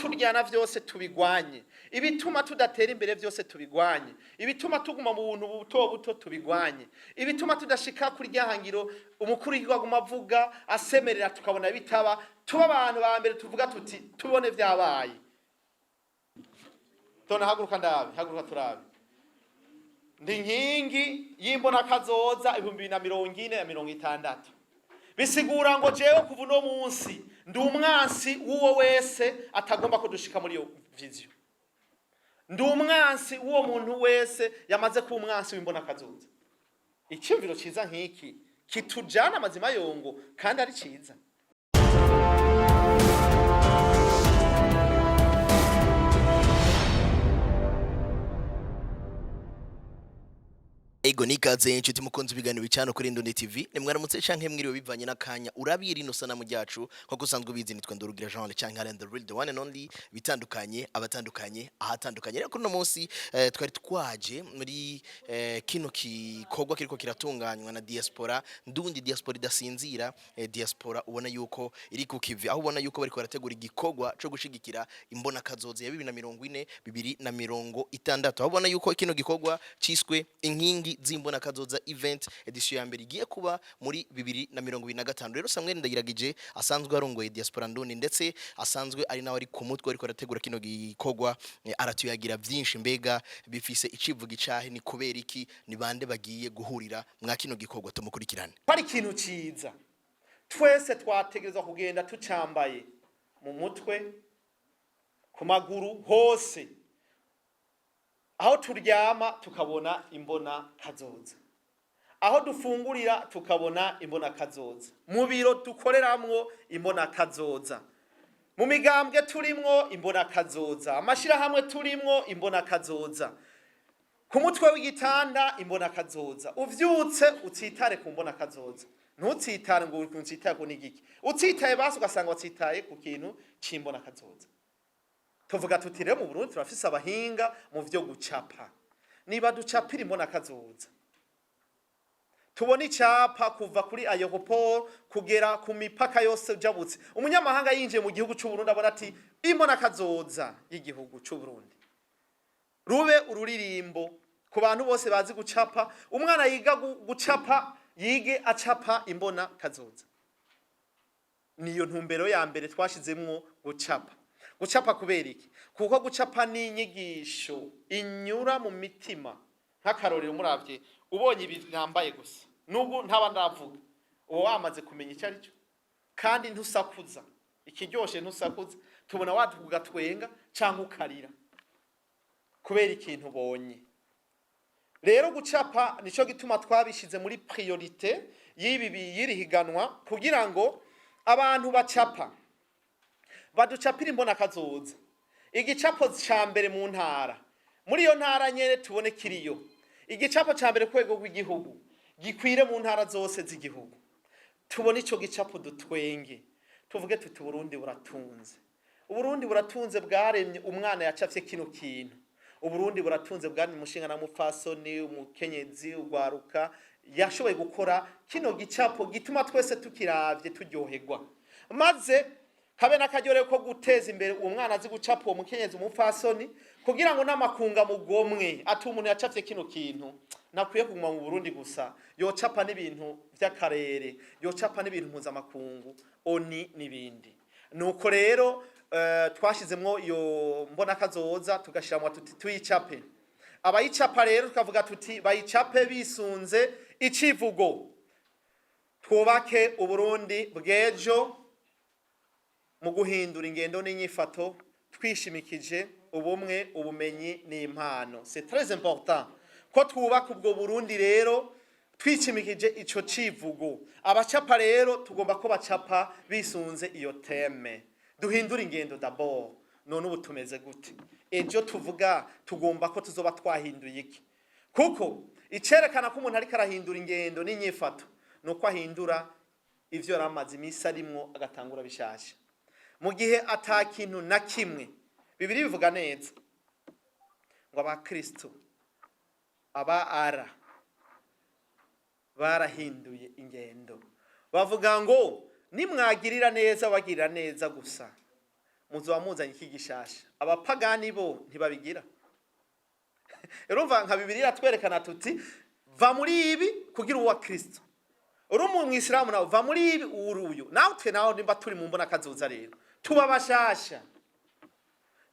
Ibituryana vyose tubigwanye, ibituma tudatera imbere vyose tubigwanye, ibituma tuguma mu buntu buto buto tubigwanye, ibituma tudashika kuri rya hangiro umukuru w'igihugu aguma avuga asemerera tukabona bitaba, tuba abantu ba mbere tuvuga tuti tubone vyabaye. Tona haguruka ndabe, haguruka turabe. Ndi nkingi y'imbonakazoza 2040 na 60. Bisigura ngo jewe kuva uno munsi ndi umwansi w'uwo wese atagomba ko dushika muri iyo vision. Ndi umwansi w'uwo muntu wese yamaze kuba umwansi w'imbonakazoza. Icyumviro ciza nk'iki kitujana amazima yongo kandi ari ciza. Ego, nikaze inshuti mukunzi ibiganiro bicano kuri Indundi TV. Ni mwaramutse canke mwiriwe bivanye n'akanya urabiye rino sanamu ryacu. Nkuko usanzwe ubizi, nitwa Ndorugira Jean canke Alain the real, the one and only, bitandukanye abatandukanye ahatandukanye. Rero kuri uno munsi twari twaje muri kino gikorwa kiriko kiratunganywa na diaspora ndundi, diaspora idasinzira, diaspora ubona yuko iri ku kivi, aho ubona yuko bariko barategura igikorwa co gushigikira imbona kazoza ya 2040 2060, aho ubona yuko kino gikorwa ciswe Inkingi z'imbona kazoza event, edition ya mbere igiye kuba muri 2025. Rero Samuel Ndagiragije asanzwe arongoye diaspora ndundi, ndetse asanzwe ari nawe ari ku mutwe ariko arategura kino gikorwa, aratuyagira vyinshi. Mbega bifise icivugo icahe? Ni kubera iki? Ni bande bagiye guhurira mwa kino gikorwa? Tumukurikirane. Ko ari ikintu ciza, twese twategerezwa kugenda tucambaye mu mutwe, ku maguru hose, aho turyama tukabona imbona kazoza, aho dufungurira tukabona imbona kazoza, mu biro dukoreramwo imbona kazoza, mu migambwe turimwo imbona kazoza, amashirahamwe turimwo imbona kazoza, ku mutwe w'igitanda imbona kazoza. Uvyutse utsitare ku mbona kazoza, ntutsitare ngo utsitare ku nigiki, utsitaye basi ugasanga watsitaye ku kintu c'imbona kazoza. Tuvuga tuti rero mu Burundi turafise abahinga mu vyo gucapa, niba ducapira imbona kazoza, tubona icapa kuva kuri aéroport kugera ku mipaka yose ujabutse. Umunyamahanga yinjiye mu gihugu c'u Burundi abona ati imbona kazoza y'igihugu c'u Burundi. Rube ururirimbo ku bantu bose bazi gucapa. Umwana yiga gucapa yige acapa imbona kazoza. Niyo ntumbero ya mbere twashizemwo gucapa. Gucapa kubera iki? Kuko gucapa ni inyigisho inyura mu mitima. Nk'akarorero, muravye ubonye ibi nambaye gusa, nubwo ntaba ndavuga, uba wamaze kumenya icyo ari cyo, kandi ntusakuza. Ikiryoshe ntusakuza, tubona waduga twenga cyangwa ukarira kubera ikintu ubonye. Rero gucapa nico gituma twabishize muri priorité y'ibi y'iri higanwa, kugira ngo abantu bacapa baducapira imbona kazoza. Igicapo ca mbere mu ntara, muri iyo ntara nyene tubone kiriyo. Igicapo ca mbere ku rwego rw'igihugu gikwire mu ntara zose z'igihugu. Tubone ico gicapo, dutwenge, tuvuge tuti Uburundi buratunze, Uburundi buratunze bwaremye umwana yacafye kino kintu. Uburundi buratunze bwaremye umushinga na mupfasoni, umukenyezi, ugwaruka yashoboye gukora kino gicapo gituma twese tukiravye turyoherwa, maze kabe n'akaryorewe ko guteza imbere uwo mwana azi gucapa, uwo mukenyezi, umupfasoni, kugira ngo n'amakunga mugomwe ati umuntu yacafye kino kintu nakwiye kuguma mu Burundi gusa, yocapa n'ibintu vy'akarere, yocapa n'ibintu mpuzamakungu, ONU n'ibindi. Nuko rero twashizemwo iyo mbona kazoza, tugashiramwo tuti tuyicape. Abayicapa rero tukavuga tuti bayicape bisunze icivugo "Twubake Uburundi bw'ejo mu guhindura ingendo n'inyifato twishimikije ubumwe, ubumenyi n'impano". C'est très important ko twubaka ubwo Burundi rero twishimikije ico civugo. Abacapa rero tugomba ko bacapa bisunze iyo thème: duhindure ingendo d'abord. None ubu tumeze gute? Ejo tuvuga tugomba ko tuzoba twahinduye iki? Kuko icerekana ko umuntu ariko arahindura ingendo n'inyifato nuko ahindura ivyo yari amaze iminsi arimwo, agatangura bishasha. Mu gihe ata kintu na kimwe, Bibiri bivuga neza ngo abakristo aba ara barahinduye ingendo, bavuga ngo nimwagirira neza bagirira neza gusa. Muzoba muzanye iki gishasha? Abapagani bo ntibabigira. Urumva nka Bibiliya twerekana tuti: "Va muri ibi kugira uwa Kristo." Uri umwisilamu nawe, va muri ibi uri uyu. Nawe twe nawe nimba turi mu mbona kazoza rero, tuba bashasha.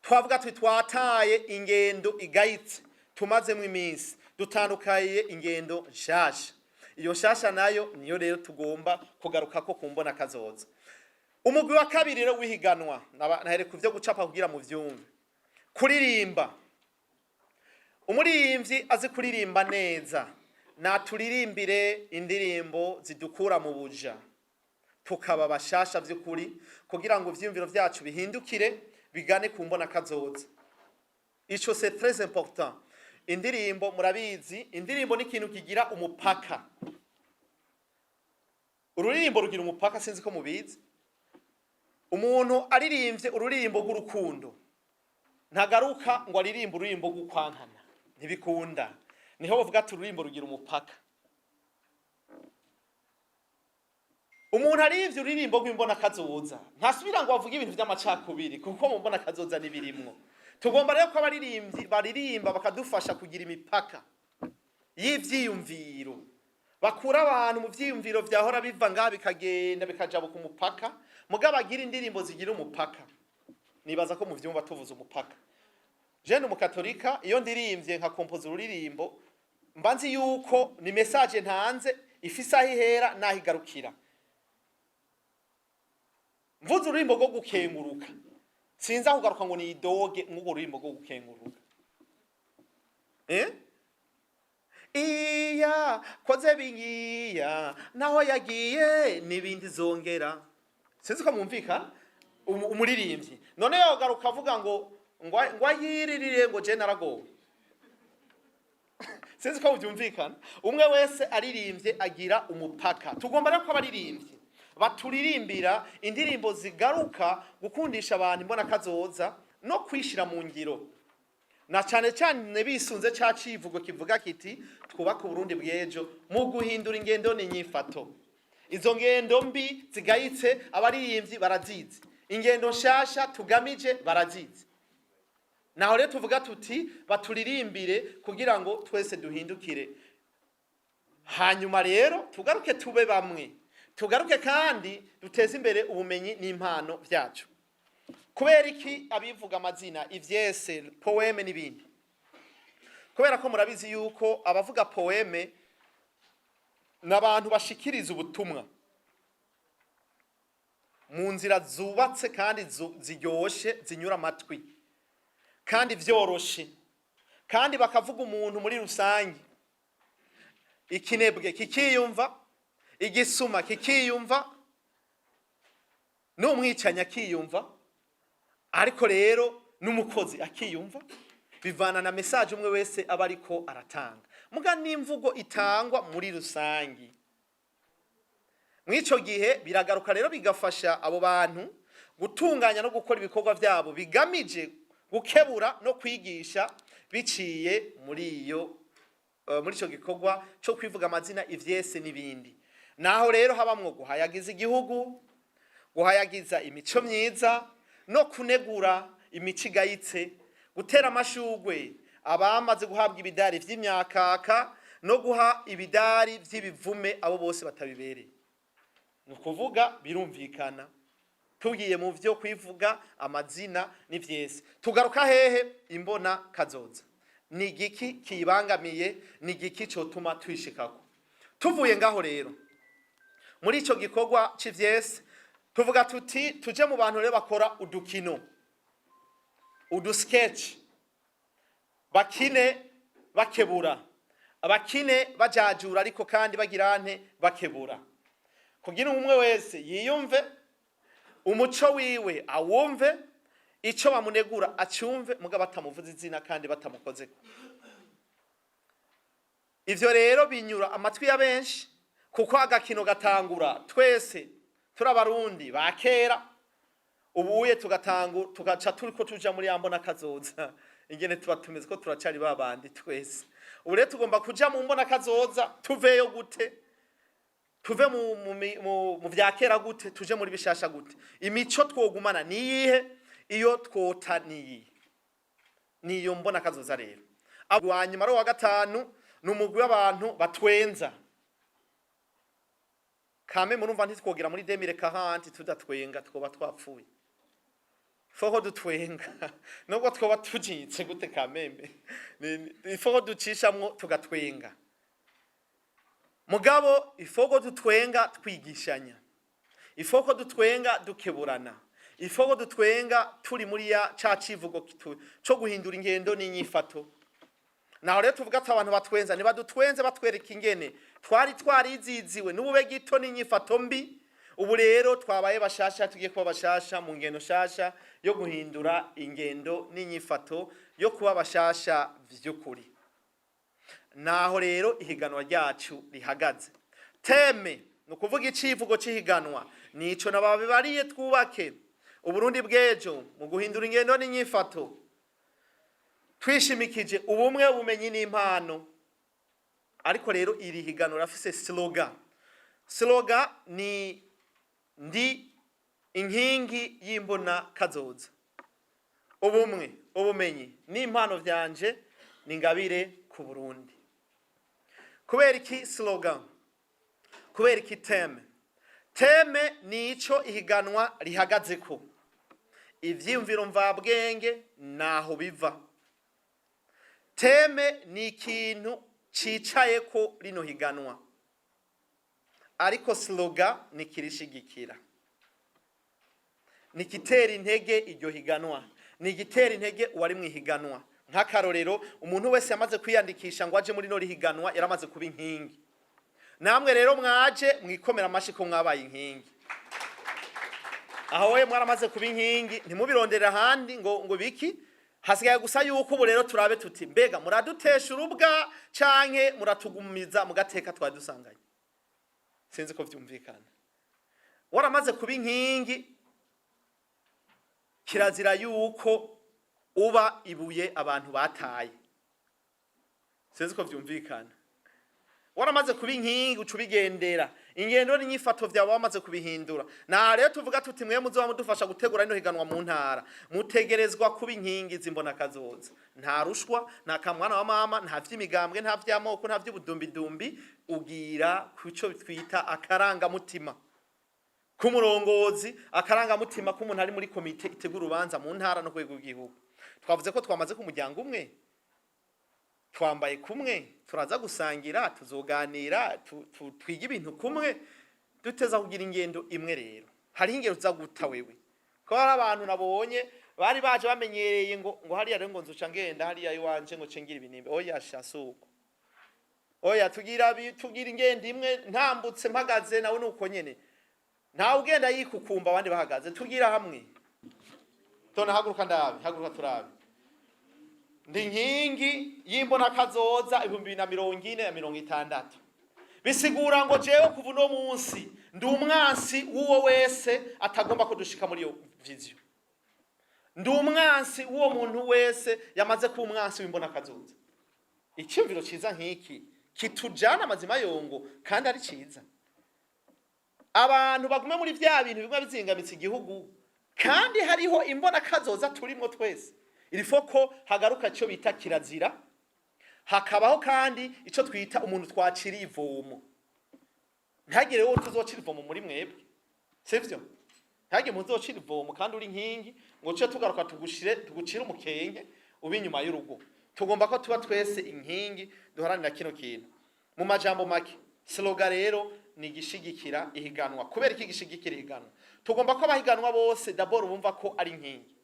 Twavuga tuti twataye ingendo igayitse tumazemo iminsi, dutandukanye ingendo nshasha. Iyo nshasha nayo niyo rero tugomba kugaruka ko kumbona kazoza. Umugwi wa kabiri rero wihiganwa, nahere ku vyo gucapa kugira mu vyumve. Kuririmba, umuririmbyi azi kuririmba neza naturirimbire indirimbo zidukura mu buja, tukaba bashasha vy'ukuri, kugira ngo ivyiyumviro vyacu bihindukire bigane ku mbona kazoza. Ico c'est très important. Indirimbo, murabizi, indirimbo ni ikintu kigira umupaka. Ururirimbo rugira umupaka, sinzi ko mubizi. Umuntu aririmbye ururirimbo rw'urukundo ntagaruka ngo aririmbe ururirimbo rw'ukwankana, ntibikunda. Niho bavuga ati ururirimbo rugira umupaka. Umuntu arivye ururirimbo rw'imbona kazoza ntasubira ngo avuge ibintu vy'amacakubiri, kuko mu mbona kazoza nibirimwo. Tugomba rero ko abaririmbyi baririmba bakadufasha kugira imipaka y'ivyiyumviro, bakura abantu mu vyiyumviro vyahora biva ngaha bikagenda bikajabuka umupaka, mugabo bagira indirimbo zigira umupaka. Nibaza ko muvyumva tuvuze umupaka. Je ni umukatolika, iyo ndirimbye nka kompoza ururirimbo, mba nzi yuko ni message ntanze ifise aho ihera n'aho igarukira. Mvuze ururirimbo rwo gukenguruka, sinza kugaruka ngo nidoge mw'urwo ruririmbo rwo gukenguruka. Iya koze bingiya naho yagiye n'ibindi zongera, sinzi ko mwumvikana. Umuririmbyi none yogaruka avuga ngo ayiririre ngo je naragowe? Sinzi ko byumvikana. Umwe wese aririmbye agira umupaka. Tugomba rero ko abaririmbyi baturirimbira indirimbo zigaruka gukundisha abantu imbona kazoza no kwishira mu ngiro, na cane cane bisunze ca civugo kivuga kiti: "Twubake Uburundi bw'ejo mu guhindura ingendo n'inyifato." Izo ngendo mbi zigayitse abaririmbyi barazizi, ingendo nshasha tugamije barazizi. Naho rero tuvuga tuti baturirimbire kugira ngo twese duhindukire, hanyuma rero tugaruke tube bamwe, tugaruke kandi duteze imbere ubumenyi n'impano vyacu. Kubera iki abivuga amazina, ivyese, poème n'ibindi? Kubera ko murabizi yuko abavuga poème n'abantu bashikiriza ubutumwa mu nzira zubatse kandi ziryoshe, zinyura amatwi kandi vyoroshe, kandi bakavuga umuntu muri rusange. Ikinebwe kikiyumva, igisuma kikiyumva, n'umwicanyi akiyumva, ariko rero n'umukozi akiyumva. Bivana na message umwe wese aba ariko aratanga, muga n'imvugo itangwa muri rusangi. Mw'ico gihe biragaruka rero bigafasha abo bantu gutunganya no gukora ibikorwa vyabo bigamije gukebura no kwigisha, biciye muri ico gikorwa co kwivuga amazina, ivyese n'ibindi. Naho rero habamwo guhayagiza igihugu, guhayagiza imico myiza no kunegura imico igayitse, gutera amashugwe abamaze guhabwa ibidari vy'imyakaka no guha ibidari vy'ibivume abo bose batabibereye. Ni ukuvuga birumvikana, tugiye mu vyo kwivuga amazina n'ivyese, tugaruka hehe? Imbona kazoza ni igiki kiyibangamiye? Ni igiki cotuma twishikako? Tuvuye ngaho rero muri ico gikorwa c'ivyese, tuvuga tuti tuje mu bantu rero bakora udukino, udusketch, bakine bakebura, abakine bajajura, ariko kandi bagira nte? Bakebura, kugira umwe wese yiyumve, umuco wiwe awumve, ico bamunegura acyumve, mugabo batamuvuze izina kandi batamukozeko. Ivyo rero binyura amatwi ya benshi, kuko agakino gatangura twese turi Abarundi ba kera, ubuye tugatangu tugaca turiko tuja muri ya mbona kazoza. Ingene tuba tumeze ko turacari babandi twese. Ubu rero tugomba kuja mu mbona kazoza. Tuveyo gute? Tuve mu vya kera gute? Tuje muri bishasha gute? Imico twogumana niyihe? Iyo twotaniye niyo mbona kazoza. Rero wa nyuma ari uwa gatanu, ni umugwi w'abantu batwenza. Kame murumva ntitwogera muri 2040 tudatwenga, twoba twapfuye. Faut dutwenga nubwo twoba tujitse gute. Kameme faut ducishamwo tugatwenga, mugabo il faut dutwenga twigishanya, il faut dutwenga dukeburana, il faut dutwenga turi muri ya ca civugo co guhindura ingendo n'inyifato. Naho rero tuvuga ati abantu batwenza ntibadutwenze, batwereka ingene twari twariziziwe n'ubube gito n'inyifato mbi. Ubu rero twabaye bashasha, tugiye kuba bashasha mu ngendo shasha yo guhindura ingendo n'inyifato, yo kuba bashasha vy'ukuri. Naho rero ihiganwa ryacu rihagaze, thème ni ukuvuga icivugo c'ihiganwa, nico nababibariye: twubake Uburundi bw'ejo mu guhindura ingendo n'inyifato, twishimikije ubumwe, ubumenyi n'impano. Ariko rero iri higanwa rafise slogan. Slogan ni "Ndi inkingi y'imbona kazoza, ubumwe, ubumenyi n'impano vyanje ni ingabire ku Burundi." Kubera iki slogan? Kubera iki thème? Thème ni ico ihiganwa rihagazeko, ivyiyumviro mvabwenge naho biva. Thème ni ikintu cicayeko rino higanwa, ariko slogan ni kirishigikira, ni igitera intege iryo higanwa, ni igitera intege uwari mu ihiganwa. Nk'akarorero, umuntu wese yamaze kwiyandikisha ngo aje muri no rihiganwa yaramaze kuba inkingi. Namwe rero mwaje mwikomera amashi ko mwabaye inkingi. Aho we mwaramaze kuba inkingi, ntimubirondere ahandi ngo biki. Hasigaye gusa yuko ubu rero turabe tuti: mbega muradutesha urubwa canke muratugumiza mu gateka twari dusanganye? Sinzi ko vyumvikana. Waramaze kuba inkingi, kirazira yuko uba ibuye abantu bataye. Sinzi ko vyumvikana. Waramaze kuba inkingi, uca ubigendera, ingendo n'inyifato vyawe wamaze kubihindura. Na rero tuvuga tuti: mwe muzoba mudufasha gutegura rino higanwa mu ntara, mutegerezwa kuba inkingi z'imbona kazoza. Nta rushwa, nta kamwana wa mama, nta vy'imigambwe, nta vy'amoko, nta vy'ubudumbidumbi. Ugira kuco twita akarangamutima k'umurongozi, akarangamutima k'umuntu ari muri komite itegura urubanza mu ntara no kwego rw'igihugu. Twavuze ko twamaze ku muryango umwe, twambaye kumwe, turaza gusangira, tuzoganira, twiga ibintu kumwe, duteza kugira ingendo imwe. Rero hariho ingendo uza guta wewe, ko hari abantu nabonye bari baje bamenyereye ngo hariya rero ngo nzuca ngenda hariya iwanje ngo cengira ibinimbe. Oya sha, suko. Oya, tugira ingendo imwe. Ntambutse mpagaze nawe nuko nyene, ntawe ugenda yikukumba abandi bahagaze. Tugira hamwe. Tona, haguruka ndabe, haguruka turabe. Ndi inkingi y'imbona kazoza 2040 na 60. Bisigura ngo jewe kuva uno munsi ndi umwansi w'uwo wese atagomba ko dushika muri iyo vision. Ndi umwansi w'uwo muntu wese yamaze kuba umwansi w'imbona kazoza. Icyumviro ciza nk'iki kitujana amazima yongo kandi ari ciza, abantu bagume muri vya bintu bimwe bizingamitse igihugu, kandi hariho imbona kazoza turimwo twese. Il faut ko hagaruka icyo bita kirazira, hakabaho kandi icyo twita umuntu twaciriye ivomo. Ntihagire wowe tuzocira ivomo muri mwebwe, sivyo? Ntihagire umuntu uzocira ivomo kandi uri inkingi, ngo tuce tugaruka tugushire, tugucire umukenke ube inyuma y'urugo. Tugomba ko tuba twese inkingi duharanira kino kintu. Mu majambo make, slogan rero ni igishigikira ihiganwa. Kubera iki gishigikira ihiganwa? Tugomba ko abahiganwa bose d'abord bumva ko ari inkingi,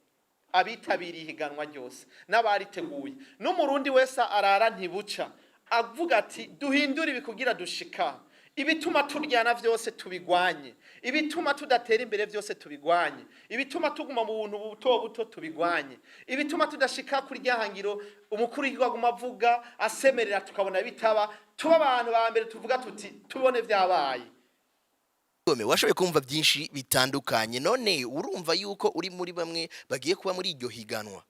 abitabiriye ihiganwa ryose n'abariteguye, n'Umurundi wese arara ntibuca avuga ati: duhindure ibi kugira dushika, ibituma turyana vyose tubigwanye, ibituma tudatera imbere vyose tubigwanye, ibituma tuguma mu buntu buto buto tubigwanye, ibituma tudashika kuri ryahangiro umukuru w'igihugu aguma avuga asemerera tukabona bitaba, tuba abantu ba mbere tuvuga tuti: tubone vyabaye. Gome washoboye kumva byinshi bitandukanye. None urumva yuko uri muri bamwe bagiye kuba muri iryo higanwa?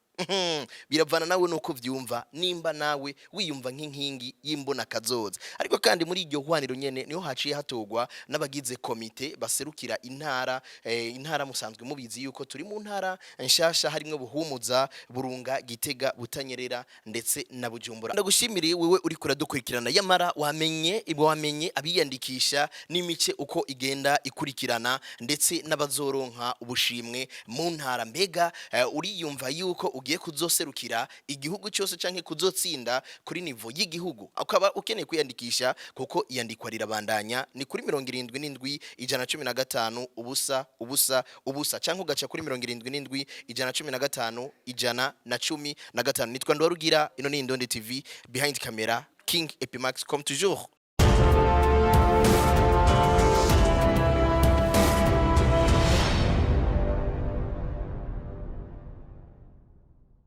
Biravana nawe nuko vyumva, nimba nawe wiyumva nk'inkingi y'imbona kazoza. Ariko kandi muri iryo hwaniro nyene niho haciye hatorwa n'abagize komite baserukira intara. Intara musanzwe mubizi yuko turi mu ntara nshasha, harimwo Buhumuza, Burunga, Gitega, Butanyerera ndetse na Bujumbura. Ndagushimiriye wewe uri kuradukurikirana. Yamara wamenye abiyandikisha n'imice uko igenda ikurikirana, ndetse n'abazoronka ubushimwe mu ntara. Mbega uriyumva yuko ugiye kuzoserukira igihugu cyose canke kuzotsinda kuri niveau y'igihugu, ukaba ukeneye kwiyandikisha, kuko iyandikwa rirabandanya, ni kuri 77 115 0 0 0, canke ugaca kuri 77 115 115. Nitwa Ndwarugira, ino ni Indondi TV, behind camera King Epimax, comme toujours.